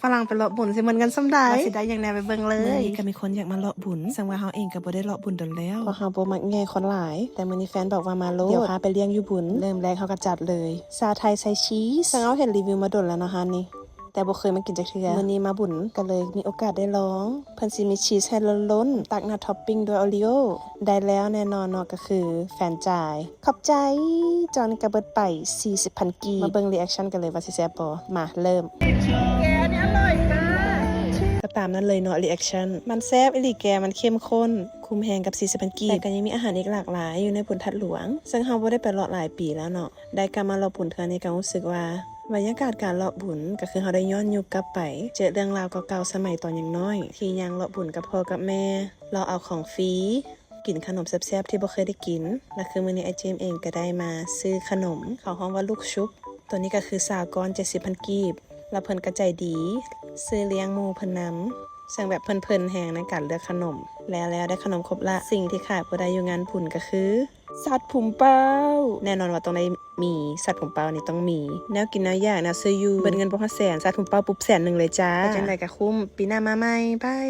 ຝຣັ່ງໄປເລາະບຸນຊິມ່ວນກັນສ່ຳໃດ ວ່າຊິໄດ້ຫຍັງແດ່ ໄປເບິ່ງເລີຍ. ມື້ນີ້ກໍມີຄົນຢາກມາເລາະບຸນ ເຊິ່ງວ່າເຮົາເອງກໍບໍ່ໄດ້ເລາະບຸນດົນແລ້ວ ເພາະເຮົາບໍ່ມັກແຍ່ຄົນຫຼາຍ. ແຕ່ມື້ນີ້ແຟນບອກວ່າມາໂລດ ດຽວພາໄປລ້ຽງຢູ່ບຸນ. ເລີ່ມແລກເຮົາກໍຈັດເລີຍ ຊາໄທໃສ່ຊີສ ເຊິ່ງເຮົາເຫັນຣີວິວມາດົນແລ້ວເນາະຮ້ານນີ້ ແຕ່ບໍ່ເຄີຍມາກິນຈັກເທື່ອ. ມື້ນີ້ມາບຸນກໍເລີຍມີໂອກາດໄດ້ລອງ. ເພິ່ນຊິມີຊີສໃຫ້ລົ້ນໆ ຕັກໜ້າທັອບປິ້ງດ້ວຍໂອຣີໂອ. ໄດ້ແລ້ວແນ່ນອນເນາະ ກໍຄືແຟນຈ່າຍ. ຂອບໃຈ. ຈອນນີ້ກໍເບິດໄປສີ່ສິບພັນກີບ. ມາເບິ່ງຣີແອັກຊັນກັນເລີຍວ່າຊິແຊບບໍ່. ມາ ເລີ່ມ. ແກ ອັນນີ້ອະລ່ອຍຈ້າ. ກໍຕາມນັ້ນເລີຍເນາະ ຣີແອັກຊັນ. ມັນແຊບອີ່ຫຼີແກ ມັນເຂັ້ມຂຸ້ນ ຄຸ້ມແຮງກັບສີ່ສິບພັນກີບ. ແຕ່ກໍຍັງມີອາຫານອີກຫຼາກຫຼາຍຢູ່ໃນບຸນທາດຫຼວງ ເຊິ່ງເຮົາບໍ່ໄດ້ໄປເລາະຫຼາຍປີແລ້ວເນາະ. ໄດ້ກັບມາເລາະບຸນເທື່ອນີ້ກໍຮູ້ສຶກວ່າ ບັນຍາກາດການເລາະບຸນກໍຄືເຮົາໄດ້ຍ້ອນຍຸກກັບໄປ ເຈີເລື່ອງລາວເກົ່າໆ ສະໄໝຕອນຍັງນ້ອຍ ທີ່ຍ່າງເລາະບຸນກັບພໍ່ກັບແມ່ ເລາະເອົາຂອງຟຣີ ກິນຂະໜົມແຊບໆ ທີ່ບໍ່ເຄີຍໄດ້ກິນ. ແລະ ຄືມື້ນີ້ອ້າຍເຈມເອງກໍໄດ້ມາຊື້ຂະໜົມ ເຂົາຮ້ອງວ່າລູກຊຸບ ໂຕນີ້ກໍຄືຊາວກ້ອນ ເຈັດສິບພັນກີບ. ແລ້ວເພິ່ນກໍໃຈດີ ຊື້ລ້ຽງໝູ່ເພິ່ນນຳ ເຊິ່ງແບບເພີນໆແຮງໃນການເລືອກຂະໜົມ. ແລ້ວໆ ໄດ້ຂະໜົມຄົບລະ. ສິ່ງທີ່ຂາດບໍ່ໄດ້ຢູ່ງານບຸນກໍຄື ສັດຜຸມເປົ້າ. ແນ່ນອນວ່າຕ້ອງໄດ້ມີ ສັດຜຸມເປົ້ານີ້ຕ້ອງມີ. ແນວກິນແນວຢາກແນວຊື້ຢູ່ ເບິດເງິນບໍ່ຮອດແສນ ສັດຜຸມເປົ້າປຸບແສນໜຶ່ງເລີຍຈ້າ. ໄປຈັ່ງໃດກໍຄຸ້ມ ປີໜ້າມາໃໝ່ ບາຍ.